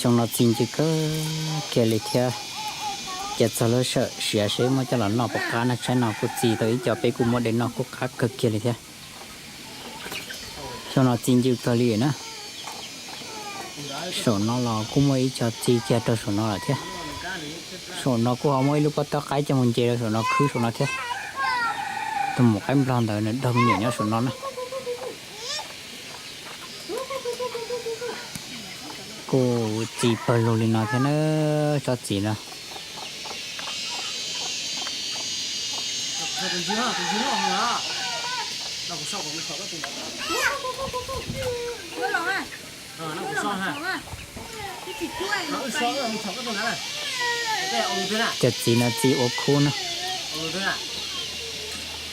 Xyoo no txi ncw kawg kiag li thiab. Ces txog lub sij hawm siav seb muab coj los noj puas qab na, tshaib no kuj txi tau ib co peb kuj muab de noj kuj qab kawg kiag li thiab. Xyoo no txi ncw kawg li na. Saum no los kuj muaj ib co txi kiag rau saum no lawm thiab. Saum no kuj ho muaj ib lub pob tawb qaib coj mus nce rau saum no khwb saum no thiab. Tus maum qaib nplog ntawd nws daug me nyuam nyob saum no na. Kuj txi pawg lug li no thiab na, tsob txiv no. Cov txiv no txi ua khub na.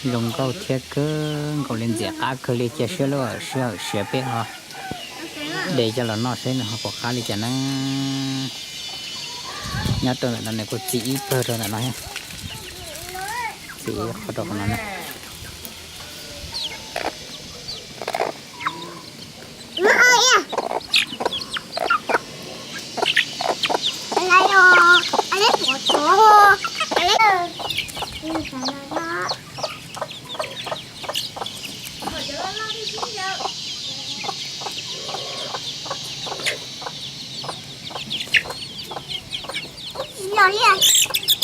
Zoo nkauj thiab kawg nkaus li, ntxim qab kawg li, cia siab lub sij hawm siav peb ho de coj los noj seb nws ho puas qab li cas na. Nyob rau ntawm no nws kuj txi ib pawg rau ntawm no thiab. Txi ib qho rau qhov no na. Los li,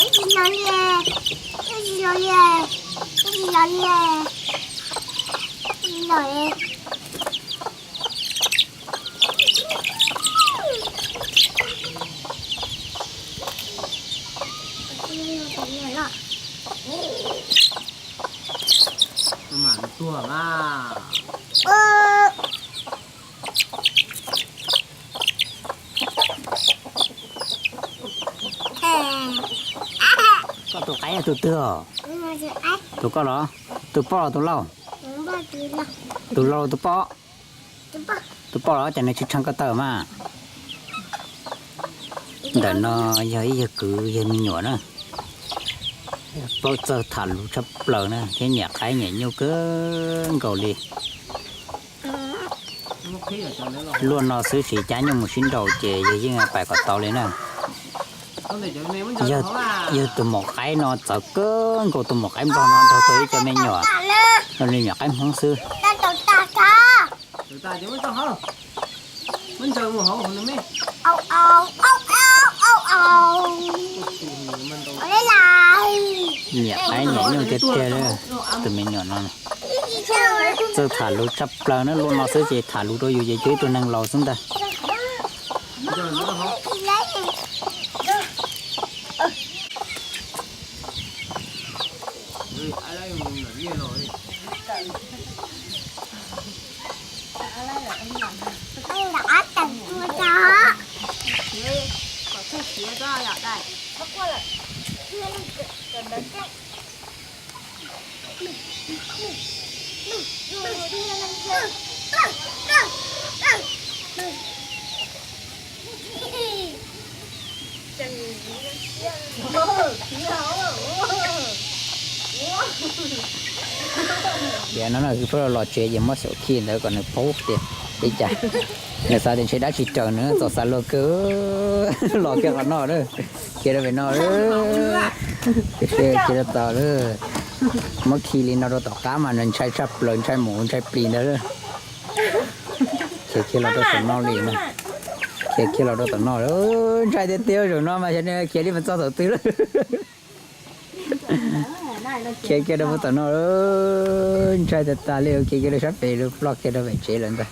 ib tsis los li, ib tsis los li, ib tsis los li, ib tsis los li. Mam tuag mas. Koj tus qaib yog tus twg os? Tus koj los? Tus poj los tus laus? Tus laus tus poj? Tus poj los ces nws tsis tshee ko taw mas. Ntawm no yog ib yawg kwv yawg me nyuam na. Plaub txawg tham lus tshaj plaws na thiab nyiam qaib nyiam nyuj kawg nkaus li. Luaj no xwb tsis cab nyuj mus sib nraus ces yawg yeej pais kom tau li na. Yawg tus maum qaib no txawv kawg nkaus, tus maum qaib nplog no nrog tau ib co me nyuam, me nyuam qaib Hmoob xwb. Nyiam qaib nyiam nyuj tiag tiag li tus me nyuam no. Txawj tham lus tshaj plaws na, luaj no xwb ces tham lus rau yus ces cuag ib tug neeg laus xwb ntag. Tiam no no kuv pheej los tsev ces muab saum khi ntawd kom nws paub tias li cas. Nws xav tias ntshe dab tsi raws nws, txaus xav luag kawg. Los kiag qhov no, khiav rau pem no, khiav rau tom. Muab khi li no rau tom qab mas nws ntshai tshaj plaws, ntshai mus ntshai plis ntawd. Khiav kiag los rau tom no li, khiav kiag los rau tom no, ntshai tiag tiag zaum no mas xyov nws khiav li mus txog thaum twg lawm. Khiav kiag rau tom no, ntshai tas tas li, khiav kiag rau sab pem lawm, ploj kiag rau pem tsev lawm ntag.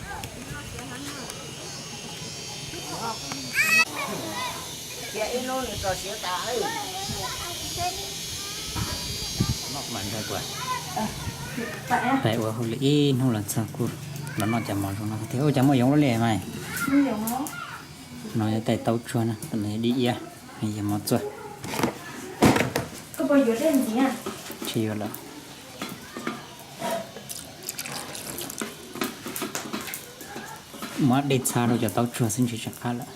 Peb ua hauj lwm ib hnub los txog kuj los noj cov mov zoo no thiab. Ua cas muaj yoov luaj li mas. No yog tais taub tsuag na, no yog dib iab, yog mov txuas. Tsis yuav lawm. Muab dej txha rau cov taub tsuag xwb ntshe tsis qab lawm.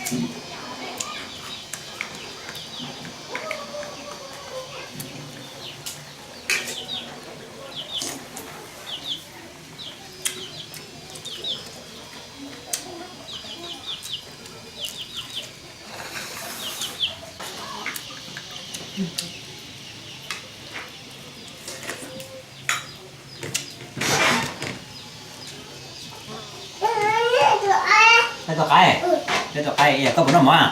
Peb tau qaib, peb tau qaib, koj puas noj mov?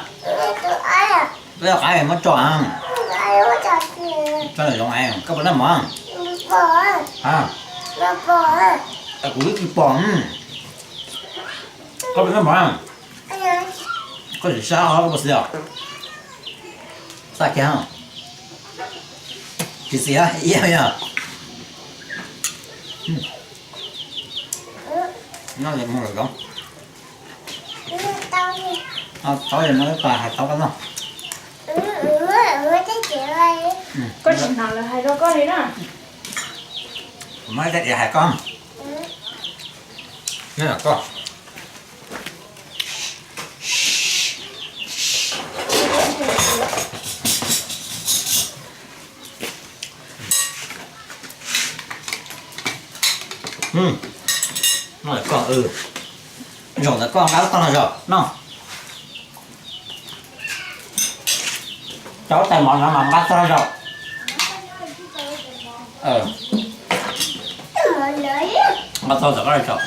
Peb tau qaib muab tso, tso lawm zoo, koj puas noj mov? Kuv twb tsis pom. Koj puas noj mov? Koj tsis sab os, koj puas xis os? Xaj kiag, tsis xis os, ib yam yog. Noj mus lawm zoo. Tau, no ib pas hais tau koj noj. Koj tsis hnov lawv hais rau koj li na. Kuv muab ib tag diav hais koj. Nyob koj. Noj koj, zaum ntawd koj nqa toj los zaum no. Cov tais mov no mas nqa txog zaum. Nqa txog tom koj zaum.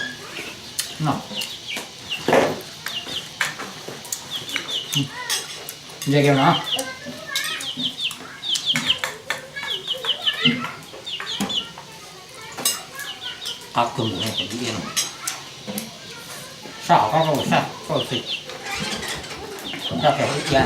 Ze kiag no. Qab kawg nkaus, sab hov koj, koj sab koj xwb. Sab pem ib cia.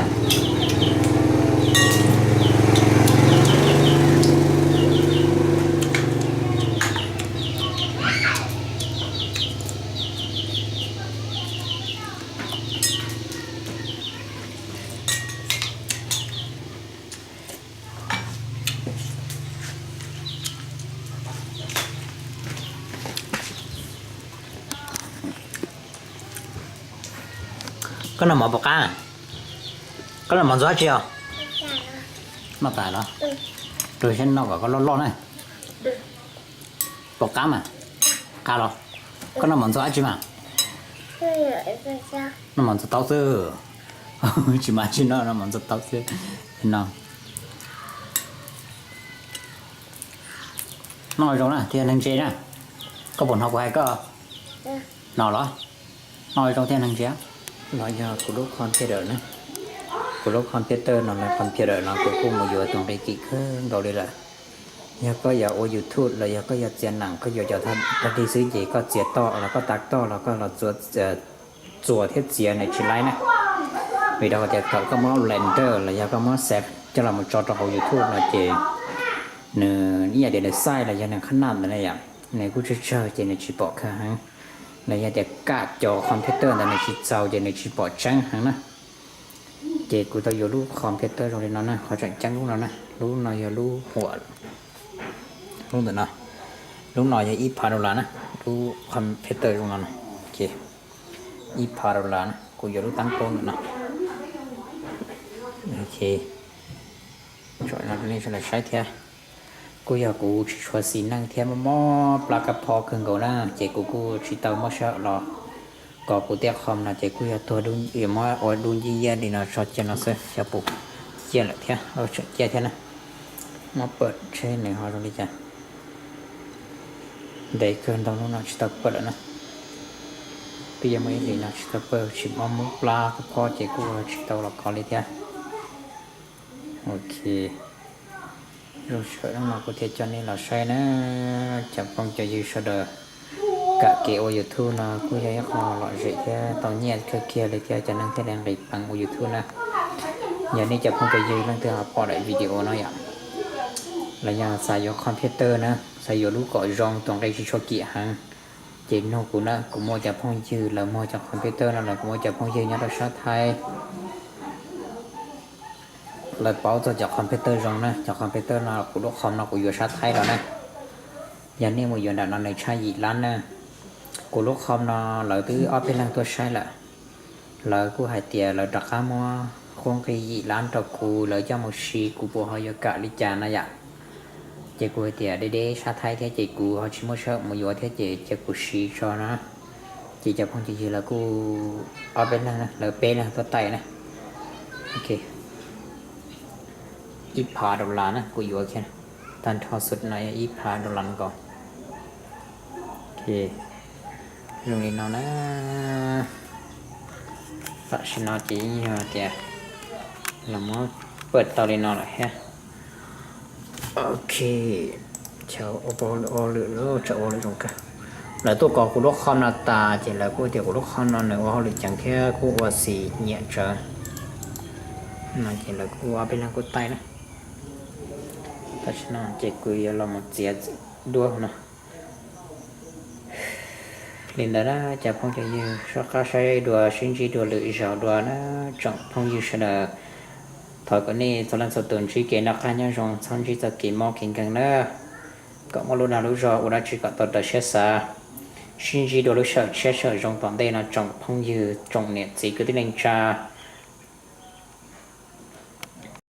Koj noj mov puas qab? Koj noj mov ntxuav dab tsi os? Noj tas los? Rau siab noj kom koj loj loj na. Puas qab mas? Qab los? Koj noj mov ntxuav dab tsi mas? Noj mov ntxuav taub xwb. Tsis mas tsis noj, noj mov ntxuav taub xwb. No, noj zoo na thiaj neeg ntse na. Koj puas hnov kuv hais koj? Hnov los? Noj zoo thiaj neeg ntse. No yog kuv lub computer na. Kuv lub computer no, lub computer no kuv kuj mus yuav tus nqi kim kawg nkaus li lawm. Yog koj yuav ua YouTube los yog koj yuav txiav nees, koj yuav cov thaj dig xwb ces koj txiav toj los koj tav toj los koj los txuas thiab txiav nws tsis laib na. Vim rau qhov tias thaum koj muab render los yog koj muab save coj los mus tso rau hauv YouTube no ces nws ib yam tias nws xaij los yog nws qhab naj ntawd na yom, nws kuj tsawg tsawg ces nws tsis pom kawg heev. Los yog tias kaj cov computer ntawd nws tsis txaus ces nws tsis pom tseeb heev na. Ces kuv tau yuav lub computer zoo li no na, qhov tseem ceeb lub no na, lub no yog lub huam, lub ntawm no, lub no yog ib phav dollar na, lub computer zoo no na. Ib phav dollar na, kuv yuav lub tab plaub ntawm no. Tso no rau nej sawv daws saib thiab. Kuj yog kuv tsis tshua xis neej thiab mob mob plab kab phob kawg nkaus na, ces kuv kuj tsis tau muab sij hawm los kom kuv tej qhov no ces kuj yog tuag dub, muab ua dub nciab li no tso cia no xwb, xyov puas ciaj lawm thiab, tseem ciaj thiab na. Muab pawm seb nws ho zoo li cas. Ntev kawg ntau lub no tsis tau pawm lawm na. Twb yog muaj ib hlis no tsis tau pawm, tsis mob mob plab kab phob ces kuj tsis tau los kov li thiab. Ok, zoo siab no kuv thiaj coj nej los saib na. Cov phooj cov ywg sawv daws, kam kev ua YouTube no kuj yog ib qho lom zem thiab tau nyiaj kawg kiag li thiab cov neeg thiaj li nqis peev ua YouTube na. Yog nej cov phooj cov ywg leej twg ho pom daim video no yom, los yog xav yuav computer na, xav yuav lub kom zoo tus nqi tsis tshua kim heev, ces nug kuv na, kuv muaj cov phooj ywg lawv muag cov computer no, lawv kuv muaj cov phooj ywg nyob rau sab Thaib, lawv paub txog cov computer zoo na, cov computer no kuv lub com no kuv yuav sab Thaib los na. Yog nej mus yuav nram no nws tshaj yim lab na. Kuv lub com no lawv twb ob peb leeg tuaj saib lawm. Lawv kuj hais tias lawv rov qab muab qub nqi yim lab rau kuv, lawv coj mus siv kuv puas ho yuav kam li cas na yom. Ces kuv hais tias deb deb sab Thaib thiab ces kuv ho tsis muaj sij hawm mus yuav thiab ces cia kuv siv tso no. Ces cov phooj cov ywg lawv kuj ob peb leeg, lawv peb leeg tuaj taij na. Ok, ib phav dollar na kuv yuav kiag, tag nrho xwb no yog ib phav dollar nkaus. Ok, zoo li no na. Tam sim no ces yeej yog tias los muab pawj tau li no lawm thiab. Ok, chaw ua lwm, chaw ua lwm zoo kawg. Lawv tuaj kov kuv lub qhov no tas ces lawv kuj tias kuv lub qhov no nws ua hauj lwm ceev thiab kuj ua xis nyiam tsawv no ces lawv kuj ob peb leeg kuj taij na. Tam sim no ces kuv yuav los mus txiav duab no. Li ntawd na cov phooj cov ywg, soj qab saib dua, sib ntsib dua lwm zaus dua na tsoom phooj ywg sawv daws. Thov kom nej txhua leej txhua tus ntsib kev noj qab nyob zoo, txhob ntsib txoj kev mob kev nkeeg na, kom muaj lub dag lub zog ua dab tsi kom tau raws siab xav. Sib ntsib dua lub sij hawm tshiab sij hawm zoo tom ntej no tsoom phooj ywg tsoom niam txiv kwv tij neej tsa.